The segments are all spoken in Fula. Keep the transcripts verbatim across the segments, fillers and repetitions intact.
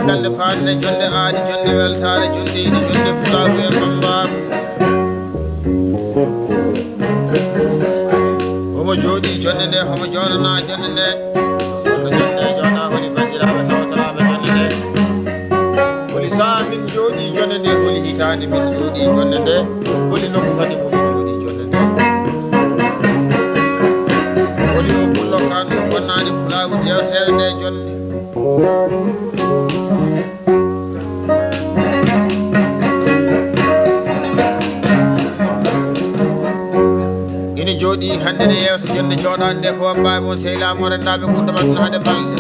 Galde faande, jonde aadi, jonde weltaare, jonde yiɗi, jonde pulaagu e bambaagu. Homo jooɗii jonde nde, homo jooɗanaa jonde nde? Holno jonde jooɗaa, holi banndiraaɓe tawtoraaɓe jonde nde? Holi sahaa min jooɗii jonde nde, holi hitaande min jooɗii jonde nde, holi nokku kadi mo min jooɗii jonde nde? Holi o pullo kan mo bonnaani pulaagu jeewtere nde jonde? Ina jooɗii hannde ne yeewta jonde jooɗaande nde ko wambaay mon sehilaa mo renndaaɓe gurdam aduna hade balɗe.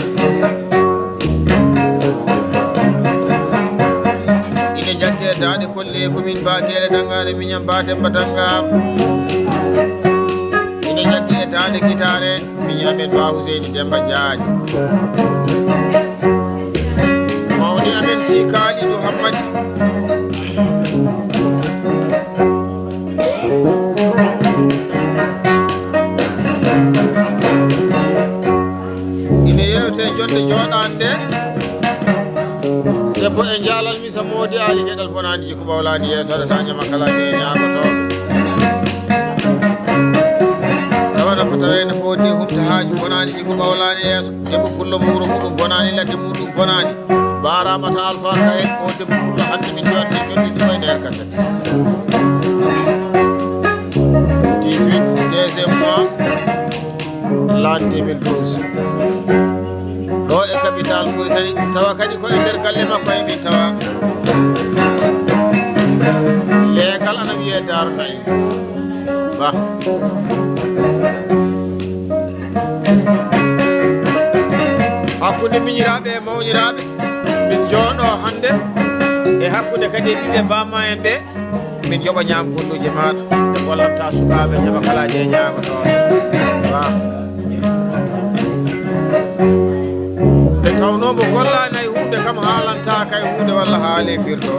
Ina jagge daaɗe kolle ko min baakeele danngaare miñam ba Demba Danngaar. Ina jagge e daande gitaare. Miñi amen Ba Huseyni Demba Jaajo. Mawni amen Si Kaalidu Hammadi. Ine yewte jonde jooɗaande. Debbo e jaalal mi sa moodi aali geɗal bonaandi jikku ɓawlaandi yeeso aɗa taa ñama kala ni ñaagoto. Tawana ko tawee no fodde humta haaju bonaani jikku ɓawlaani yeeso. Debbo pullo mo wuro muɗum bonaani, ladde muɗum bonaani. Baaraama ta Alfa Kayel, o debbo pullo hannde min jooɗde jonni siway nder kaset. dix-huit, deuxième mois, l'an deux mille douze. Ɗo e capital Mauritanie, tawa kadi ko e nder galle makko e min tawa. Leegal ana wiyee Daaru Nayi. Ba. Hakkunde miñiraaɓe e mawniraaɓe, min jooɗo hannde e hakkunde kadi e ɓiɓɓe bamma en ɓe, min joɓa ñaam golluuje maaɗa, ɓe ngollanta sukaaɓe, joɓa kalaaji e ñaagotooɓe. Ba. Nde tawnoo mo gollaani hay huunde, kam haalantaaka hay huunde walla haalee firto.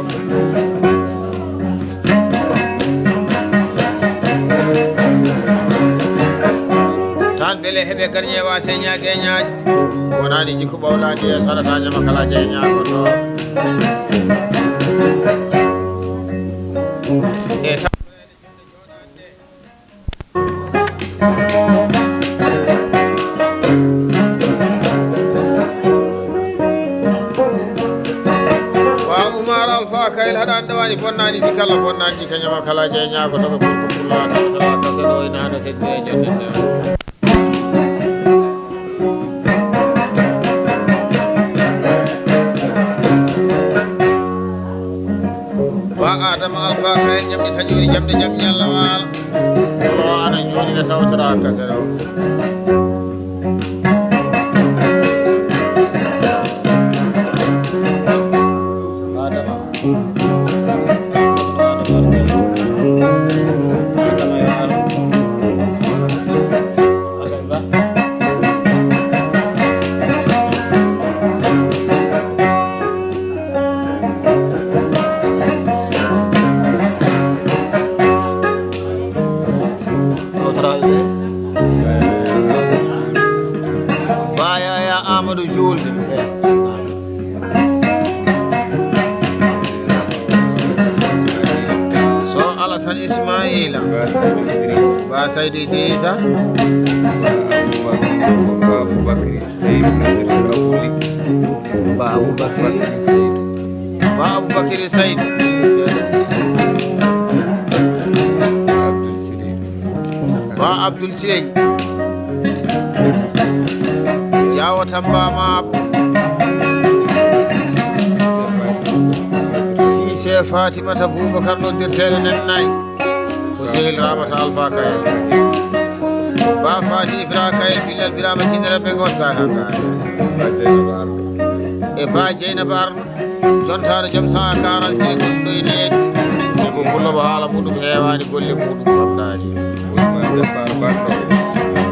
Tan bele heɓe garñe wa seña geñaaji. Wonaani jikku ɓawlaandi e sarata ñama kala je ñaagoto. E ta- Wa Umar Alfa Kayel haɗani ɗowani bonnani ji kala bonnani ji kañama kala je ñaago to ɓe pulko pulla tawa tawa kasa ɗo ina hano keddi e jonde. Wa Adama Alfa Kayel jamɗi taƴori jamɗe jam ñalla waala. Kono ana jooɗi na tawtora kasere o. Adama. Adama yo ar. Adama ba. Tawtoraaɓe ɓe. Ba Yaya Amadou Juulde. So Alassane Ismaila. Ba Saydi Idrissa. Ba Aboubacry Seydou. Ba Aboubacry Seydou. Ba Aboubacry Seydou. Abdoul Siley. Ba Abdoul Siley. Jawo Tamba Maabo. Sise Fatimata Boubacar noddirteeɗo nen nayi. Ko sehil Ramata Alfa Kayel. Ba Fati Ifra Kayel, Billal Birama Jinnere ɓe gosta ka Kayel. E Ba Jeynaba Arno. Jontaare jom saha karan siri gonɗo e needi. Debbo pullo mo haala muɗum heewaani golle muɗum famɗaani.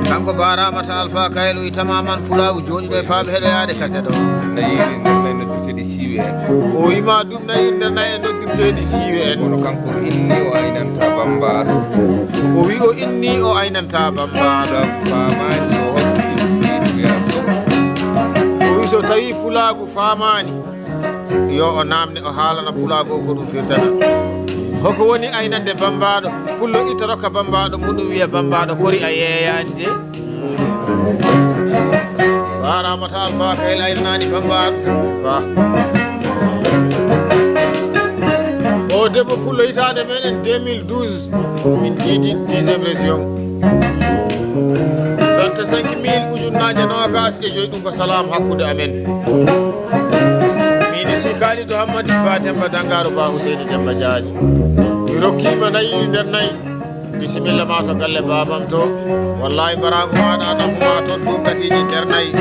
Kanko Ba Ramata Alfa Kayel o witama man pulaagu jooɗiɗo e faaɓe heɗoyaade kase ɗo. Nayi nder nayi noddirteeɗi siiwe en. O wima ɗum nayi nder nayi e noddirteeɗi siiwe en. Kono kanko inni o aynanta bambaɗo. O wi o inni o aynanta bambaɗo. Pulaagu faamaani so hokki ɗum wiya so. O wi so tawi pulaagu faamaani. yo o naamne, o haalana pulaagu o ko ɗum firtata. Hoko woni aynande bammbaaɗo? Pullo itto rokka bammbaaɗo muɗum, wiya bammbaaɗo, kori a yeeyaani de. Faaraama ta Alfa Kayel aynanaani bammbaaɗo. Ba. O debbo pullo hitaande meɗen deux mille douze, min jiidi dixième région. Trente-cinq mille, ujunnaaje noogaas e joy, ɗum ko salaam hakkunde amen. Miin si Kaalidu Hammadi, Ba Demba Dangaaru, Ba Huseyni Demba Jaaji. Mi rokkiima nayiiri nder nayi. Bisimilla ma to galle baabam to. Wallahi, barago maɗa naɓuma toon duuɓi tati e nder nayi.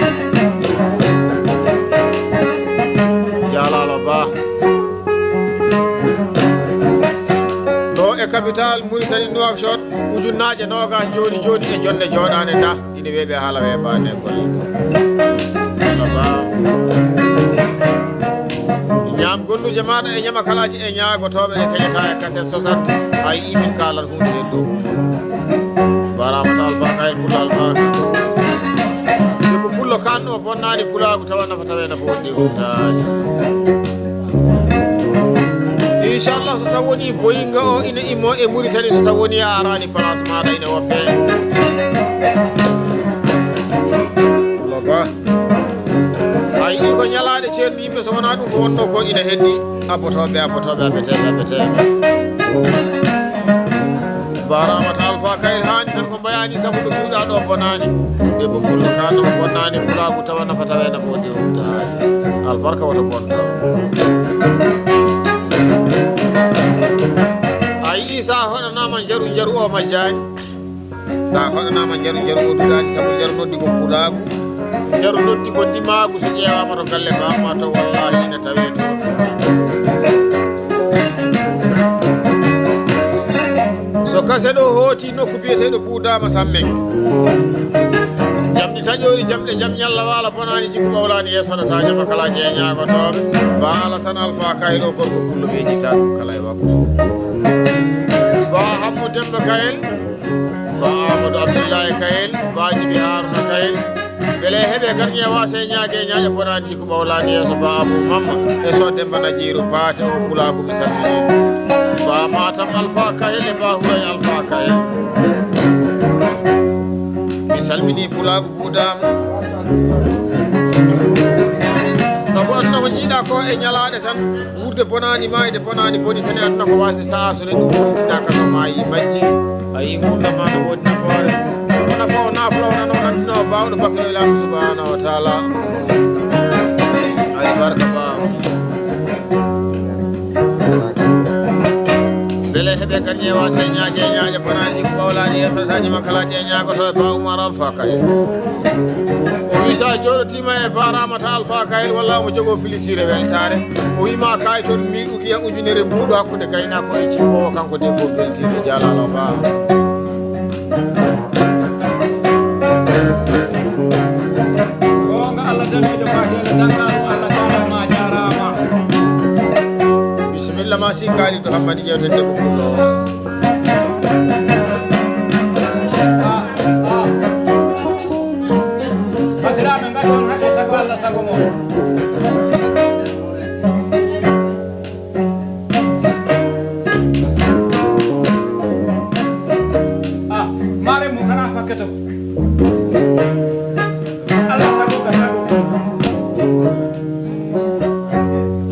Jaalalo Ba. Ɗo e capital Mauritanie Nouakchott, ujunnaaje noogas jooni jooni e jonde jooɗaande nda. Ine weeɓi haala weeɓaande golle. Walla Ba. Ñaam golluuje maaɗa e ñamakalaaji e ñaagotooɓe ɗe keñataa e kaset soixante. A yii min kaalan huunde heen ɗo. Mbaaraama ta Alfa Kayel Pullo Albarka. Debbo Pullo kan o bonnaani pulaagu tawa nafa tawee nafa woɗɗi huutaani. Inchallah, so taw woni boyinga o ina immo e Mauritanie, so taw woni a araani place maaɗa ina woppe. Walla Ba. A yii ko ñalaaɗe ceerno yimɓe, so wonaa ɗum ko wonnoo ko ina heddi. Abbotooɓe, abbotooɓe, abbeteeɓe, abbeteeɓe. Mbaaraama ta Alfa Kayel, haani tan ko mbayaani sabu ɗo mbuuɗaa ɗo bonaani. Debbo Pullo ka ɗo bonnaani, pulaagu tawa nafa tawee nafa woɗɗi huutaani. Albarka woto bonta. A yii sa hoɗanaama njaru, njaru o majjaani. Sa hoɗanaama njaru, njaru o duɗaani, sabu njaru noddi ko pulaagu. Njaru noddi ko ndimaagu, so ƴeewaama to galle baaba ma to, wallahi ina tawee to. So kase ɗo hooti nokku biyeteeɗo Puudaama Sammen. Jamɗi taƴoori, jamɗe jam ñalla waala bonaani jikku ɓawlaani yeeso ɗo taa ñama kala jeeñaagotooɓe. Ba Alasan Alfa Kayel o gorko Pullo ɓe jitta ɗum kala e waktu. Ba Hammu Demba Kayel. Ba Amadou Abdoulaye Kayel, Ba Jibi Haruna Kayel. Mbele heɓe garñe wase ñaage ñaaƴa bonaani ko ɓawlaani yeeso Ba Abou Mamma. E so Demba Najiru Paate o pulaagu mi salmini. Ba Matam Alfa Kayel e Ba Huray Alfa Kayel. Mi salmini pulaagu Buudaama. Sabu aduna ko jiiɗa ko e ñalaaɗe tan. Wuurde bonaani, maayde bonaani, boni tan e aduna ko waasde sahaa so neɗɗo wuurtinaa kaso maayi majji. A yii nguurndam maa no woodi nafoore. Ko nafa o naafla o nano nantina o baawɗo bakkilo e Laamɗo subhaanahu wa taala. Ay barka baawo. Mbele heɓe kan ƴeewa sey ñaaje e ñaaƴe bonaani ko ɓawlaani yeeso saaji makka laaƴe e ñaagoto e Ba Umar Alfa Kayel. O wii so a jooɗotiima e Ba Ramata Alfa Kayel walla omo jogoo pilisir e weltaare. O wii ma kaay toon mille ukiya ujunere mbuuɗo hakkunde gaynako e cikkoowo kanko debbo beltiiɗo jaalalo Ba. Goonga Allah daneejo Ba Kayel Danngal Allah jaaraama a jaaraama. Bisimilla ma si Kaalidu Hammadi jewten debbo pullo. Basiraaɓe, ngaɗon haɗe sago Allah, sago mon. Ah, mare mo kana fakketo. Allah sago ka sago.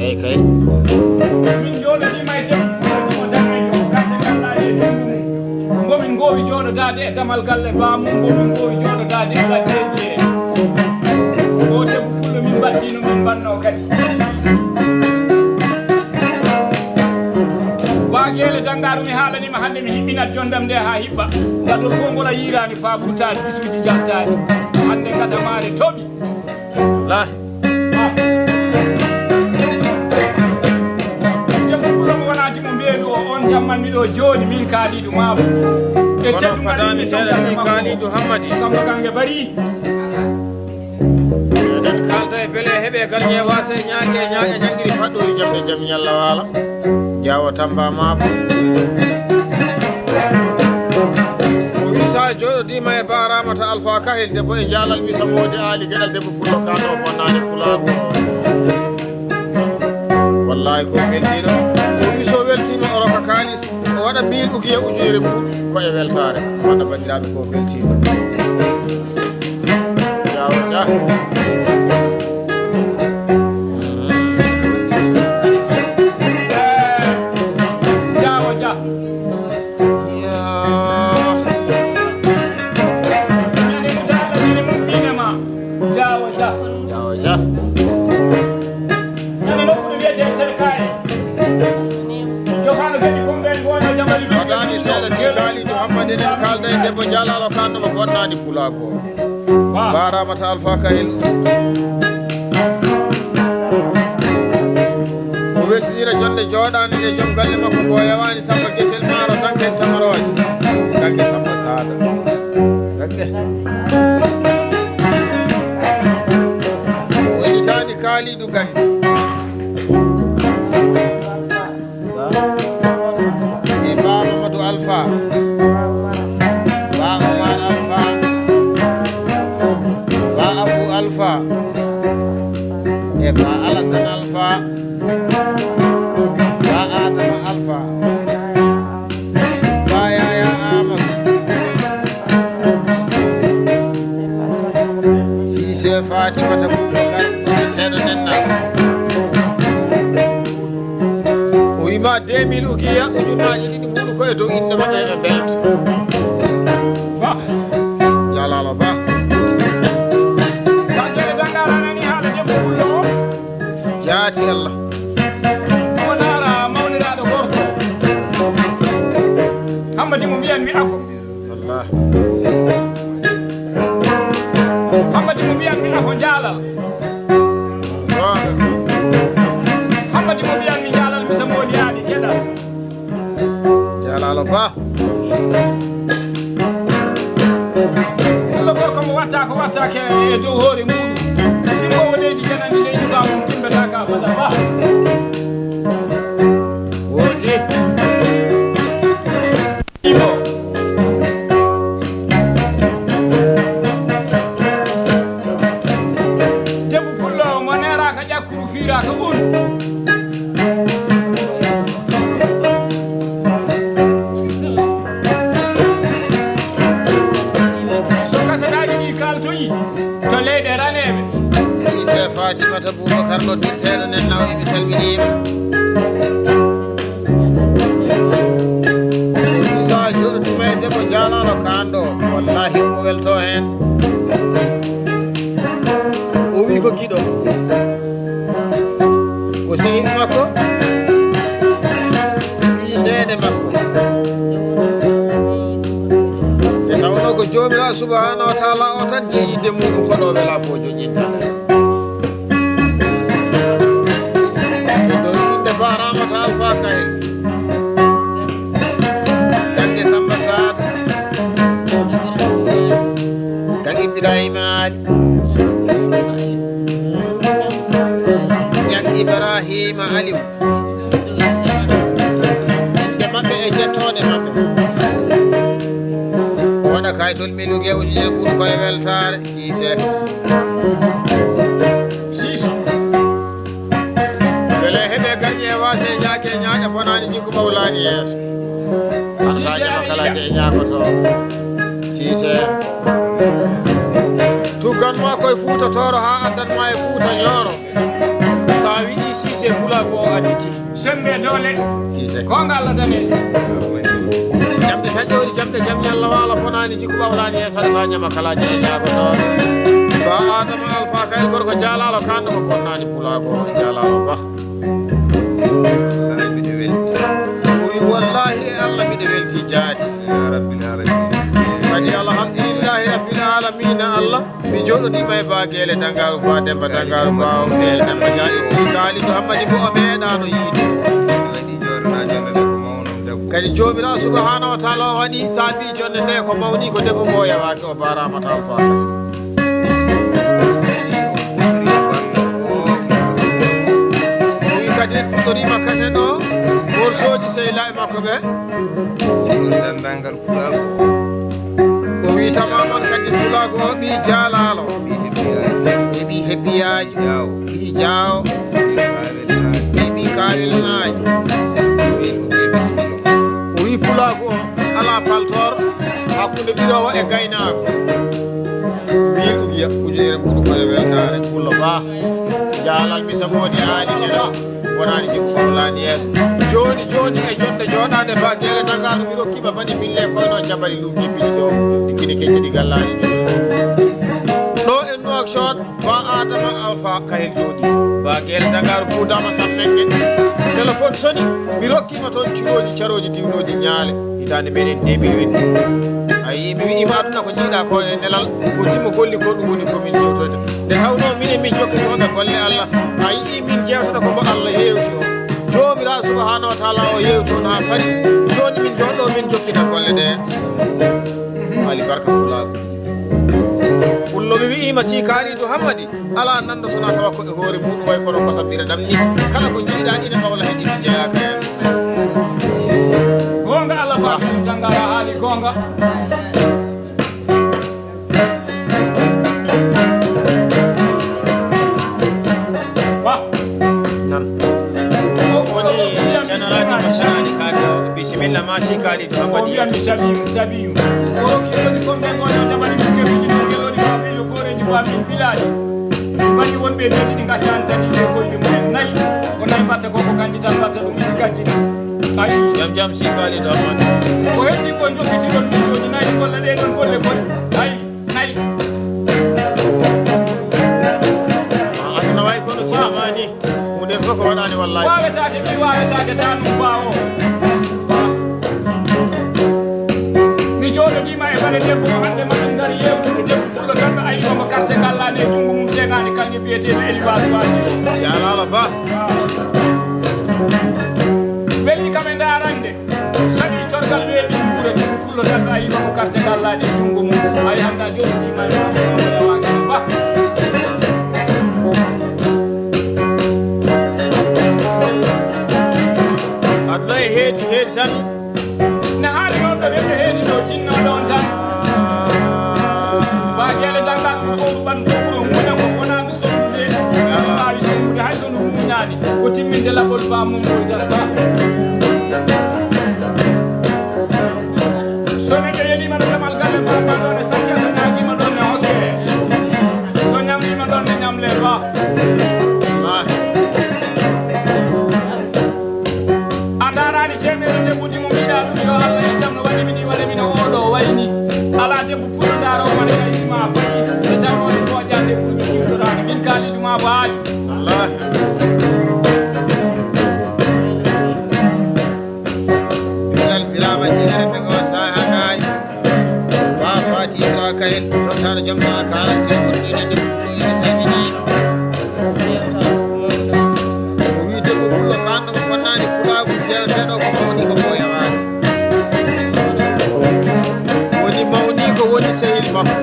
Eyi kay. Min jooɗodiima e debbo, debbo daneejo, ko garte gallaaɗe e ɗum. Mbomin ngoowi jooɗodaade e damal galle baamum, mbomin ngoowi jooɗodaade e laddeeji e. O debbo pullo min mbattiino, min mbatnoo kadi. Baageele Danngaru mi haalaniima hannde mi hiɓɓinat jonndam nde haa hiɓɓa. Ngadol konngol a yiiraani faa ɓurtaani, ɓismiti njaltaani. Hannde ngatamaare toɓi. Wallaahi. Debbo pullo mo wonaa dimo mbeeɗu o, on jamman miɗo jooɗi, min Kaalidu Maabo. E kono teddugal fadaani min seeɗa si Kaalidu Hammadi. Samba Gange Bari. Eɗen kaalda e bele heɓe garñe wase ñaage ñaage ñangiri paɗɗori jam e jam ñalla waala. Jaawo Tamba Maabo. O wii sa jooɗodiima e Ba Ramata Alfa Kahel debbo e jaalal mi sa moodi aali geɗal debbo pullo kaano o bonnaani pulaagu o. Laay ko weltiiɗo. O wi so weltiima o rokka kaalis, o waɗa mille ukiya ujunere mum ko e weltaare. Wonde banndiraaɓe ko weltiiɗo. Jaawo Jah. Jaawo Jah. Jaawo Jah. Jaawo Jah. Ene nokkude wiyetee Serkaye. Jofaano kadi kumɓe en ngono jamali. Waɗaani seeɗa si Kaalidu Hammadi enen kaalda e debbo Jalaalo Kan no mo bonnani pulaagu o. Ba. Ba Ramata Alfa Kahel. O weltinira jonde jooɗaande nde joom galle makko ngo yawaani samba gesel maaro tan ken tamarooje. Galle samba saada. Galle. Wellitaani Kaalidu Gannde. E Ba Mamadou Alfa. Ba Oumar Alfa. Ba Abou Alfa. E Ba Alassane Alfa. Ba Adama Alfa. Ba Yaya Amadou. Siise Fatimata Boubacar, teɗo nenna. O wima deux mille ukiya, ujunnaaji ɗiɗi mbuɗu ko e dow innde maɓɓe, eɓe mbelta. Ba. Jalaalo Ba. Ba Jere Danngaara nani haala debbo pullo o. Jaati Allah. Wonara mawniraaɗo gorko. Hammadi mo mbiyanmi afo. Wallah. Hammadi mo mbiyanmi afo jaalal. Goonga. Hammadi mo mbiyanmi jaalal, mi samboɗiyaani geɗal. Jalaalo Ba. Pullo gorko mo watta ko watta ke e dow hoore muɗum. Timmowo leydi janani leydi ba mum timbata ka abada ba. Woodi. Ibo. Debbo pullo mo neraka ƴakku. Fiiraaka on. So kasetaaji ɗi kaaltoyi to leyɗe raneeɓe. Siise Fatimata Boubacar noddirteeɗo nen naw, emi salminiima. Musa jooɗotiima e debbo jaalaalo kaan ɗo, wallahi omo welto heen. O wi ko giɗo. Ko sehil makko, ɓii neene makko. Nde tawnoo ko Joomiraaɗo Subhaanahu wa Taala o tan jeyi yidde muɗum, ko ɗo welaa fof joƴƴinta. E dow innde Ba Ramata Alfa Kahel. Kanke Samba Saata. Kanke Ibrahima Ali. Ñak Ibrahima Aliou. Innde maɓɓe e jettoode maɓɓe. O waɗa kayitol miluge ujunere ɓuuri ko e weltaare, Siise. Siise. Mbele heɓe gañi e waase e ñaake e ñaaƴa bonaani jikku ɓawlaani yeeso. Alkaaja ma kala de ñaagoto. Siise. Tuggan ma koye Fuuta Tooro haa addan ma e Fuuta Ñooro. Sa wiɗi Siise Pulaagu o additi. Sembe doole. Siise. Ko ngalla dane. Jamɗe taƴoori, jamɗe jam yalla waala bonaani jikku ɓawlaani e sadata ñama kala je e ñaagoto. Ba Adama Alfa Kayel gorko jaalaalo kanɗo ko bonnaani Pulaagu o jaalaalo ba. Wallahi miɗo welti. O wi, "Wallahi e Allah miɗo welti jaati." Ya Rabbil Alamin. Kadi alhamdulillahi Rabbil Alamina Allah. Mi jooɗodiima e Ba Geele Dangaaru, Ba Demba Dangaaru, Ba Huseyni Demba Jaaƴe, Sii Kaalidu Hammadi mo o meeɗaano yiide. Kadi Joomiraaɗo Subhaanahu wa Taala o waɗi saabi jonde nde ko mawni ko debbo mo yawaaki o Ba Ramata Alfa. O wi kadi en puɗɗoriima kasen o, morsooji sehilaaɓe makko ɓe. Denndaangal Pulaagu o. O wi tamaman kadi Pulaagu o ɓii jaalaalo. Ɓii hebbiyaajo. Ɓii jaawo. Ɓii ɓii kaawe Elnaaji. O wii pulaagu o alaa paltoor hakkunde ɓiroowo e gaynaako. Wiil Ugiya ujunere mbuɗu koye weltaare pullo baa. Jaalal misa moodi aali nena wonaani jikku mawlaani yeeso. Jooni jooni e jonde jooɗaande baa geele tangaaɗo mi rokkiima bani bille koyno jabali luuki piɗi ɗo. Ɗi kini kecce ɗi gallaani ɗi. Ɗo e Nouakchott. Ba Adama Alfa Kahel jooɗi. Ba Gel Dangar puudama sammenge. Téléphone soni. Mi rokkima toon curooji carooji diwnooji ñaale. Hitaande meɗen deux mille huit. A yii mi wi'ima aduna ko jiiɗa ko e nelal. Ko timmo golli ko ɗum woni ko min jewtoyta. Nde tawno minen min jokkitooɓe golle Allah. A yii min jewtata ko mo Allah yewti o. Joomiraaɗo subhanahu wa taala o yewti on haa fari. Jooni min jooɗo min jokkita golle ɗe. Ali barka pulaagu. Pullo mi wi'ima si kaalidu hammadi. Alaa nanndo so na tawa ko e hoore mum way kono ko sabbira ɗam ni. Kala ko njiɗa ina ɓawla he ɗiɗi jeyaaka heen. Goonga Allah ba jangara haali goonga. Ba. Nan. Woni janaraji mo sani kaga. Bisimilla ma si kaali to o hambadi. Wiyami sabiyu sabiyu. O rokki woni kon ɓe gono jamani ɗum keɓiji ɗum gelori ma fiyo goreji ma min filaji. Mbaɗi wonɓe e nder ɗiɗi ngaccaani tati e koyɗe mumen nayi. Ko nayi mbatta ko ko kanji tan mbatta ɗum ɗiɗi kanji ɗi. Ayi. Jam jam si kaali to amani. Ko heddi ko jokkitiɗon ɗiɗoji nayi golle ɗe ɗon golle golle. Ayi. Nayi. Aduna way kono sinamani. Hunde fof ko waɗaani wallahi. Waawetaake mi waawetaake tanum baawo. Mi jooɗodiima e bale debbo o hannde mamin ngari yeewtude debbo pullo tan no ayi omo karte ngallaani e junngo mum seŋaani kaŋŋe biyeteeɗo Eliwaas Waaji. Jaaraama ba. Welii kam e ndaarande. Saɗi corgal weeɓi juure ɗum pullo tan ayi omo karte ngallaani e junngo mum. Ay hannda jooɗodiima e bale debbo o hannde ba. Aduna e heedi heedi tan. Ne haali noon ɓe ɓe heedi ɗo tinno ɗon tan. Ba geele danngal ɗum fof ɓandu ɗo ɓuro muña ko wona ndu sonnude. Waawi sonnude hay so ndu muñaani. Ko timminde laɓol ba mum ɗo tan ba. So neɗɗo yeliima no damal galle ma ma ɗon e sakki a so ñaagiima ɗon ne hokke. So ñamliima ɗon ne ñamle ba. A ndaaraani teemeɗe debbuji mo mbiɗa ɗum yo Allah ittam no waɗi mini waɗa mino oɗo wayni. Alaa debbo pullo ndaaro wona kaydi ma fayi. E tawno e kooƴa debbuji ciwtoraani min kaalidu ma baaji. Allah. Bilal Birama Jinere ɓe ngo saha nayi. Ba Fati Ibra Kayel, tottano jom sa kala se ko ni ne dum ko ni salmini. O wi debbo pullo kanno ko bonnani pulaagu jewteɗo ko mawni ko boyawaani. Woni mawni ko woni sehil makko.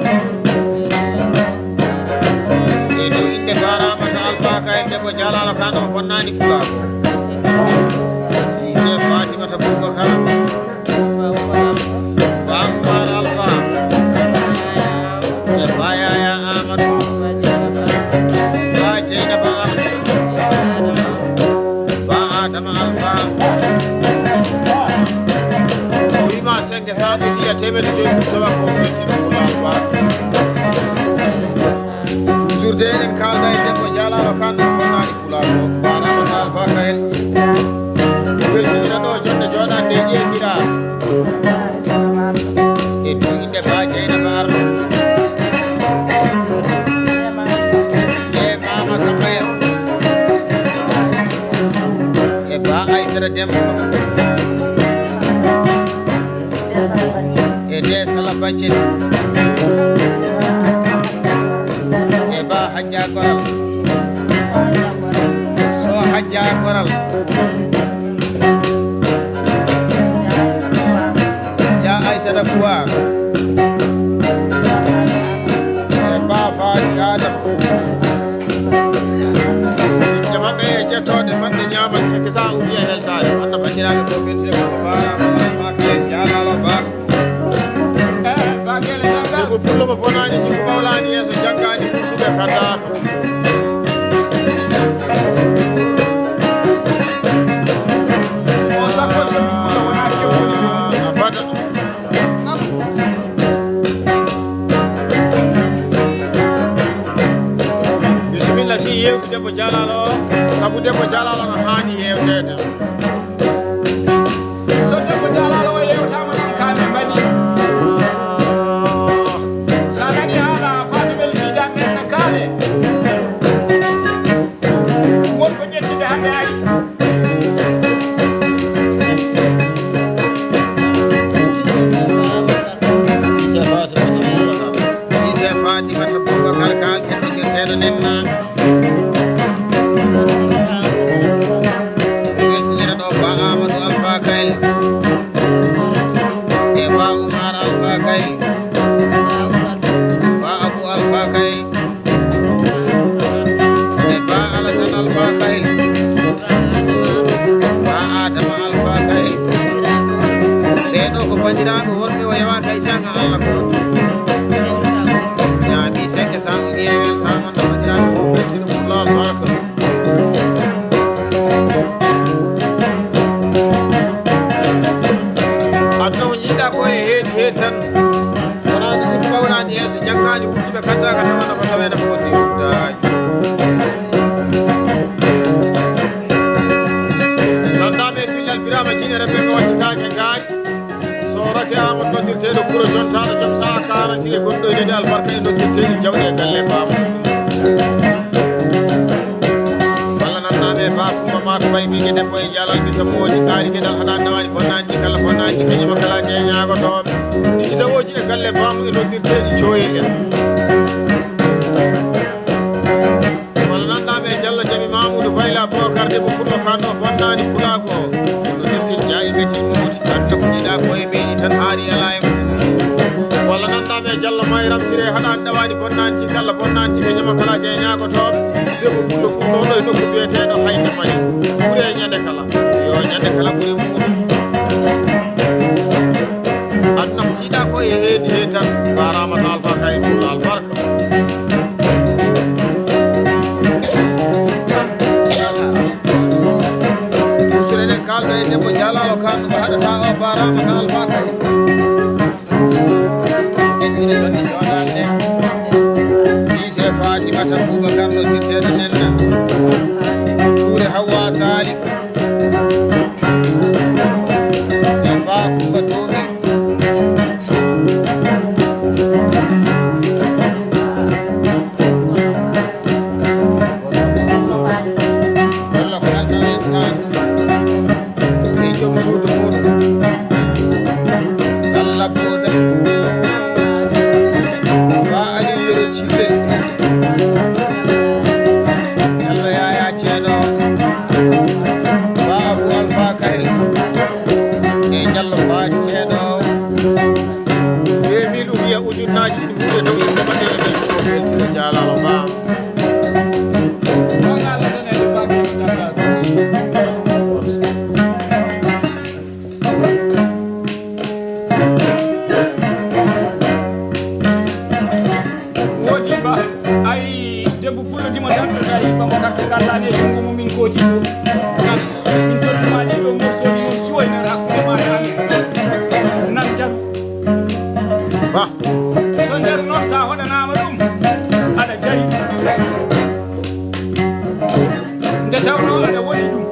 E ɗo innde Ba Ramata Alfa Kayel debbo jalaalo kanno ko bonnani pulaagu. Sise Fatimata Boubacar. Ba Umar Alfa. E Ba Yaya Amadou. Ba Jeynaba Alfa. Ba Adama Alfa. O wima senge saɓe iya temedde joyi ɗum tawa ko weltino Pulaar Ba. Toujours de eɗen kalda e debbo jalaalo kan ɗum bonnani. Pulaagu o, Ba Ramata Alfa Kayel. Weltinira ɗo jonde jooɗaande e ƴeekiraa. E duɗinde Ba Jeynaba Arɗo. E Mama Sambaya. E Ba Aysata Demba. E nde Sala Baccel. E Ba Hajja Goral. So Hajja Goral. Ja Aysata Kuwar. E Ba Fati Adam. Inde maɓɓe e jettooɗe maɓɓe ñaama sikki sa uwi e weltaare. Wonno banndiraaɓe ko weltire ko ko baaraama ma ɓe jaalaalo ba. Debbo pullo mo bonaani jikku mawlaani yeeso janngaani ɓurduɓe kaddaaka. Debbo Jalal o, sabu Debbo Jalal o no haani yeewteede. So Debbo Jalal o yeewtaama noon, kaa min mbaɗi. So a nanii haala Fatimel Tidiane en ne kaale. Won ko ƴettude hannde ari. Sise Fatimata Boubacar Kal, teddindirteeɗo Nenna. Weltinira ɗo Ba Amadou Alpha Kay e Ba Oumar Alpha Kay e Ba Abou Alpha Kay e Ba Alassane Alpha Kay, Ba Adama Alpha Kay. Ɓee ɗo ko banndiraaɓe worɓe o yawa kay sanga Allah ko. Ñaami sekke sa o ƴeewi weltaama no banndiraaɓe fof beltino ɗum laal barka. Aduna o jiiɗa ko e heedi heedi tan. Wonaa ɗum ɓawnaani yeeso, janngaani wurtuɓe kaddaaka tawa no ko tawee no ko wonde wurtaani. Nanndaama e Billal Birama Jine Rebbe ko wasitaake ngaari. So rake Amadou noddirteeɗo Kuro Jontaaɗo Jom Saha Kaara Sire gonɗo e nde albarka e noddirteeɗi jawɗi e galle Baamu. Walla nanndaama e Ba Kumba Maaka Bay Biige debbo e Jalal Misa Moodi Kaari Geɗal haɗa dawani bonnaanji kala bonnaanji kañum kala jeñaagotooɓe. Ɗiɗi dawooji e galle Baamu e noddirteeɗi Cooyel en. Walla nanndaama e Jallo Jami Mamuudu Bayla Bokar debbo Pullo Kanno bonnaani Pulaagu o. Ɗum nefsi jaayi gati muuti. Aduna ko jiiɗa ko e meeɗi tan haari alaa e mum. Walla nanndaama e Jallo Mayram Sire haɗaani ɗawaani bonnaanji kala bonnaanji ka jama kala jeñaagotooɓe. Debbo Pullo Pullo ɗo e nokku biyeteeɗo Hayta Mali. Ɓure e ñande kala. Yo ñande kala ɓure mum. Aduna ko jiiɗa ko e heedi he tan. Baaraama to Alfa Kay Pullo albarka. Tusure ɗen kaalɗo e debbo jaalalo kan ko haɗata o baaraama ka Alfa Kay. Ƴettire ɗon e jooɗaade. Siise Fatimata Boubacar no ƴetteede nenna. Tuure Hawwa Salik. E Ba Kumba Tooɓi. Walla ko Alasan en Taal e joom suudu muuɗum. Salla Booda. Ba Aliou Yero Cille. Jallo Yaya Ceeɗo. Ba Abou Alfa Kay. E Jallo Faati Ceeɗo. Deux mille ou bien ujunnaaji ɗiɗi buuɗe tawi ɗum ko ɓe ɓe ko weltino jaalaama ba. Woodi ba, ay, debbo pullo dimo darɗo dari, ba mo karte ngalla ne junngo mum min kooti ɗo. Nan, min tolni ma ɗi ɗo morceau ɗi on suway nan hakkunde ma e amen. Nan jaru. Ba. So jaru noon sa hoɗanaama ɗum, aɗa jari. Nde tawnoo aɗa woni ɗum.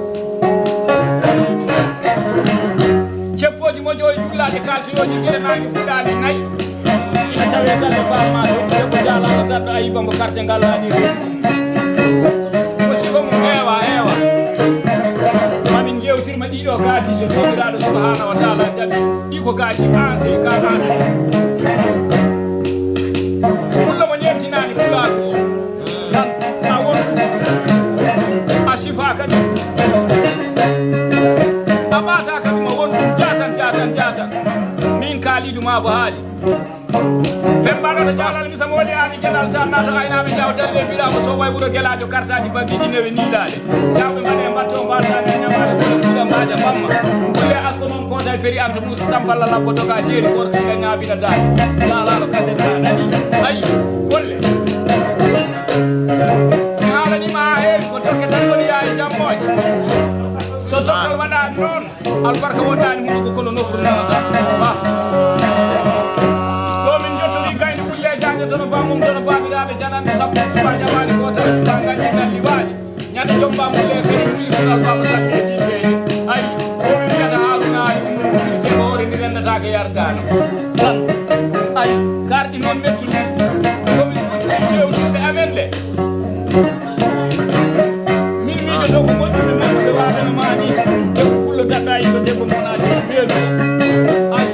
Ceppooji moƴƴo e juulaaɗe kaaltoyooji gila naange fuɗaani nayi. Ina tawee galle Ba Maalo, debbo jaalaano darɗo Ayiba mbo karte ngal laaɗi. Musiba mum heewa, heewa. Mamin njeewtirma ɗiɗo gaati so Joomiraaɗo Subhaanahu wa Taala jaɓi. Ɗi ko gaati aase, ka aase. Fulla mo njeentinaani Pulaagu o. Tan a won a sifaaka ɗum. A ɓaataaka ɗum, a won ɗum jaatan, jaatan, jaatan. Min Kaalidu Maabo haali. Pembaɗo to Jalal Misa Mooli Aali Gelal tan naata aynaaɓe jaw dalle mbiraama so way wuro gelaajo kartaaji baggiiji newe niilaale. Jawɓe mbaɗe mbatto mbaɗa ne ñamaale ko ɗiɗa mbaaja bamma. Kulle asko noon kootay feri anta Muusa Samballa labbo doga jeeri koor kiila ñaabina daali. Laalaalo kasen ma nani. Ayi, golle. Mi haalanii ma haa heewi ko dokke tan woni yaay jammooje. So dokkal waɗaani noon, albarka wondaani hunuko kono nofru nanata. Ba. Ɗo min njottori kaydi kulle jaajo tono ba mum tono baabiraaɓe jananɓe sappo ba jamaani gootal ba nganndi ngalli waali. Jombaamu le kadi ɗum ɗum alfaama Sall e ɗiɗi. Ayi, ko min mbiyata Haaruna Ali Umar Fuuti Seko hoore ndi renndataake yardaano. Tan, ayi, karɗi noon mettude. Ko min ɓurti fewtinde amen le. Min miijoto ko moƴƴude moƴƴude waadano maa ni. Debbo pullo daɗɗa yiɗo debbo mona debbo weeluɗo. Ayi.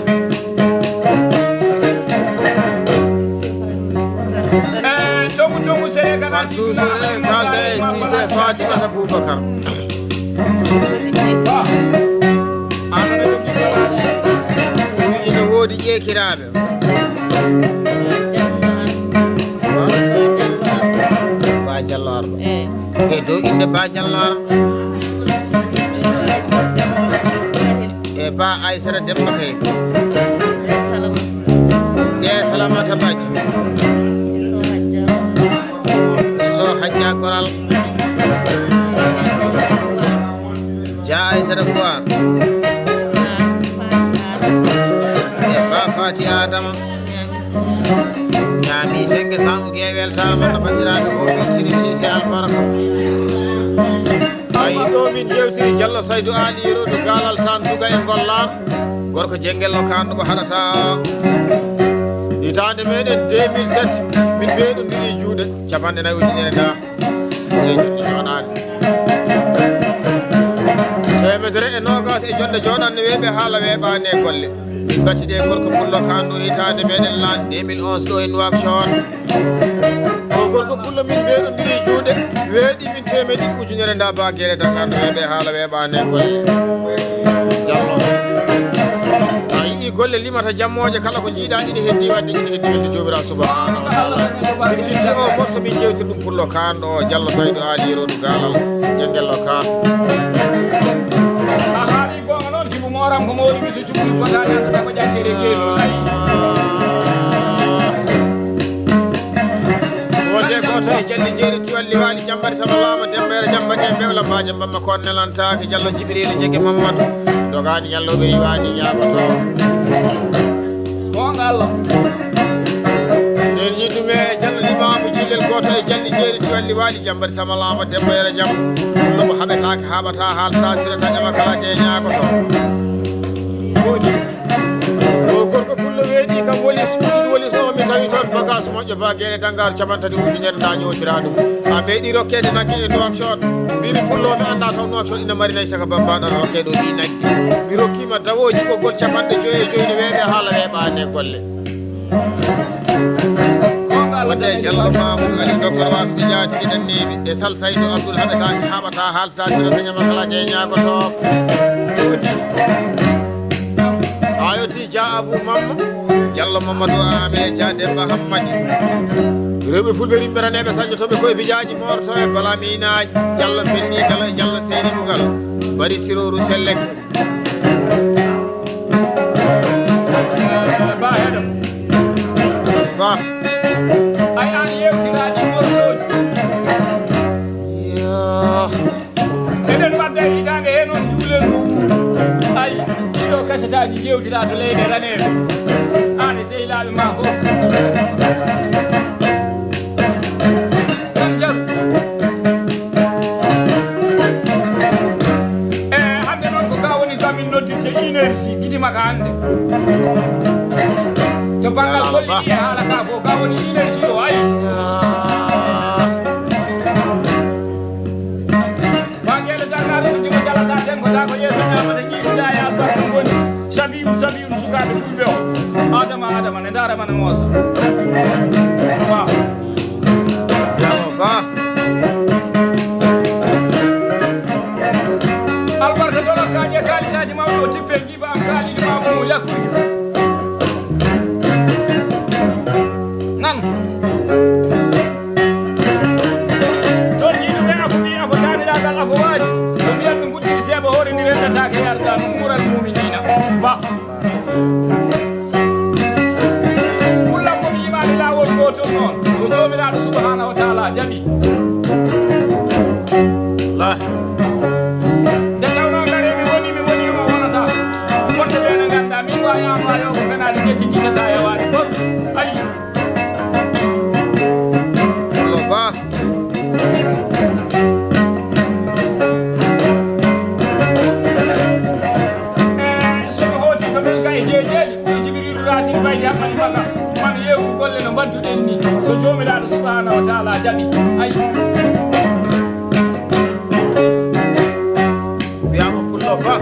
Eh, tongu tongu sere kana Partout sur kalde Sise Fatimata Boubacar. Ina woodi ƴeekiraaɓe. Ba Jallo Arɗo. E dow innde Ba Jallo Arɗo. E Ba Aysata Demba kay. E Salamata Badji. E so Hajja Goral. Ja Aysata Kuwar. E Ba Fati Adama. Ñaami senge sangu ge weltaare mon no banndiraaɓe ko weltini Sise Albarka. Ayi ɗo min yewtiri Jallo Saydu Aali Yeru no gaalal tan duga e ngollaan. Gorko jengel no kaanɗo ko haɗata. Hitaande meɗen deux mille sept min mbeɗondiri juuɗe capanɗe nayi ujunere da. E jonde jooɗaani. Teemedere e noogaas e jonde jooɗaani weeɓe haala weeɓaani e golle. Min mbattide e gorko pullo kaan ɗo hitaande meɗen laan deux mille onze ɗo e Nouakchott. O gorko pullo min mbeɗondiri juuɗe, weeɗi min teemedde ɗiɗi ujunere nda ba geele Dakar ɗo weeɓe haala weeɓaani e golle. Jallo. A yii golle limata jammooje kala ko jiiɗa ina heddi wadde ina heddi welde Joomiraaɗo subhanahu wa taala. Min litti o morso min jewtir ɗum pullo kaan ɗo Jallo Saydu Aali Yeru Gaalal Jengel o kaan. A haali goonga noon, sibu mooram ko moori mi so cukki ko dañata ko ƴaggere geelu layi. Wonde gooto e jalli jeeri tiwalli waali jambari sama laama dembeere jambaje mbewla mbaaje mbamma koon nelantaake Jallo Jibriilu Jege Mammadu dogaani Jallo ɓe riwaani ñaagoto. Goonga Allah. Nden yiɗumi e Jallo Limaamu Cillel gooto e jalli jeeri tiwalli waali jambari sama laama dembeere jam. Ɗum no mo haɓetaake haɓata haalta sirata ƴama kala je ñaagoto. Gooji. O gorko pullo weeɗi kam wolis ɗin wolis o mi tawi toon bagage moƴƴo ba geele dangar capanɗe tati ujunere nda ñootira ɗum a meeɗi rokkeede nagge e Nouakchott mbimi pullo mi annda toon Nouakchott ina mari nayi saka babba ɗon rokke ɗo ɗi nagge mi rokkima dawooji ɓoggol capanɗe joyi e joyi no weeɓe haala weeɓaani e golle wonde Jallo Mamoudou Ali docteur Wasɓe Jaatigi Danneeɓe e Sal Saydu Abdoul haɓata haɓata haalta sirata ñama kala je ñaagoto Ayoti Dia Abou Mamma Jallo Mamadou Ame Dia Demba Hammadi rewɓe fulɓe rimɓe raneɓe sañjotoɓe koye bijaaji morto e balaminaaji Jallo Penni Galo e Jallo Seyni Bugalo Bari Siroru Selleke Ba heɗo Ba ay an yewtiraɗi morsoji Eɗen wadda e hitaande hee noon njuulen ndu. Ayi, ɗiɗo kasetaji jewtira to leyɗe raneeɓe. Aan e sehilaaɓe ma fof. Tan jaru. E hannde noon ko ka woni ka min noddirte énergie gidima ka hannde. To banngal golli e haala ka fof ka woni énergie o ayi. Bangeele danngaari so dimo jalata tenkotaako yeeso ñaamata ñiiɓuda e albarka ngoni sabiiru sabiiru sukaaɓe fulɓe o adama adama ne ndaarama ne moosa waaw yawa ba albarka dolakaaji e kaalisaaji mawɗo o tippe jiba am kaalidi mamu yakuji nan Toon jiiɗo ɓe afo ɓii afo taaniraagal afo waali ko mbiyan ɓe nguddiri seeɓa hoore ndi renndataake yarda no muural muuminiina ba kullam ko mi yimaani laawol gootol noon ko joomiraaɗo subhaana wa taala jaɓi nde tawnoo ngare mi woni mi woni mo wonata wonde ɓe ne ngannda min waayaama waayo ko nganaade jejji jiggata e waade goɗɗo ayi Pullo Ba. Jibriilu raatini baydi haɓɓani baka man yeewu golle no mbadduɗen ni. So Joomiraaɗo Subhaanahu wa Taala jaɓi, ay. Wiyaama Pullo Ba.